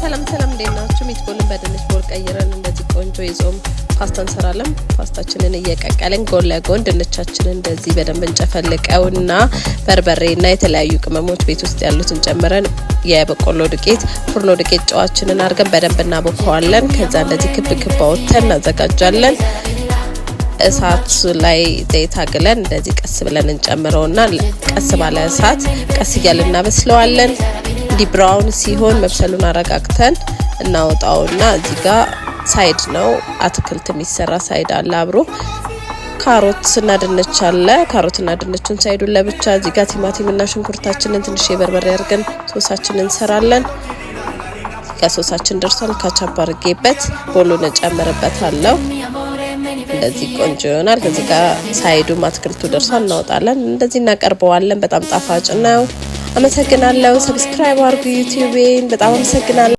ሰላም ሰላም፣ እንዴት ናችሁ? Meatball ን በድንች ball ቀይረን እንደዚህ ቆንጆ የጾም ፓስታ እንሰራለን። ፓስታችንን እየቀቀልን ጎን ለጎን ድንቻችንን እንደዚህ በደንብ እንጨፈልቀውና በርበሬና የተለያዩ ቅመሞች ቤት ውስጥ ያሉትን ጨምረን የበቆሎ ዱቄት፣ ፉርኖ ዱቄት፣ ጨዋችንን አድርገን በደንብ እናቦከዋለን። ከዛ እንደዚህ ክብ ክብ አውጥተን እናዘጋጃለን። እሳት ላይ ዘይት አግለን እንደዚህ ቀስ ብለን እንጨምረውና ቀስ ባለ እሳት ቀስ እያልን እናበስለዋለን። እንዲህ brown ሲሆን መብሰሉን አረጋግተን እናወጣውና እዚህ ጋር side ነው፣ አትክልት የሚሰራ side አለ፣ አብሮ ካሮት እና ድንች አለ። ካሮትና ድንቹን side ኡን ለብቻ፣ እዚህ ጋር ቲማቲምና ሽንኩርታችንን ትንሽ የበርበሬ አድርገን ሶሳችንን እንሰራለን። እዚህ ጋር ሶሳችን ደርሷል። ካቻፕ አድርጌበት ball ኡን እጨምርበታለሁ። እንደዚህ ቆንጆ ይሆናል። ከዚህ ጋር side ኡም አትክልቱ ደርሷል፣ እናወጣለን። እንደዚህ እናቀርበዋለን። በጣም ጣፋጭ ነው። አመሰግናለሁ። Subscribe አድርጉ ዩቲዩቤን። በጣም አመሰግናለሁ።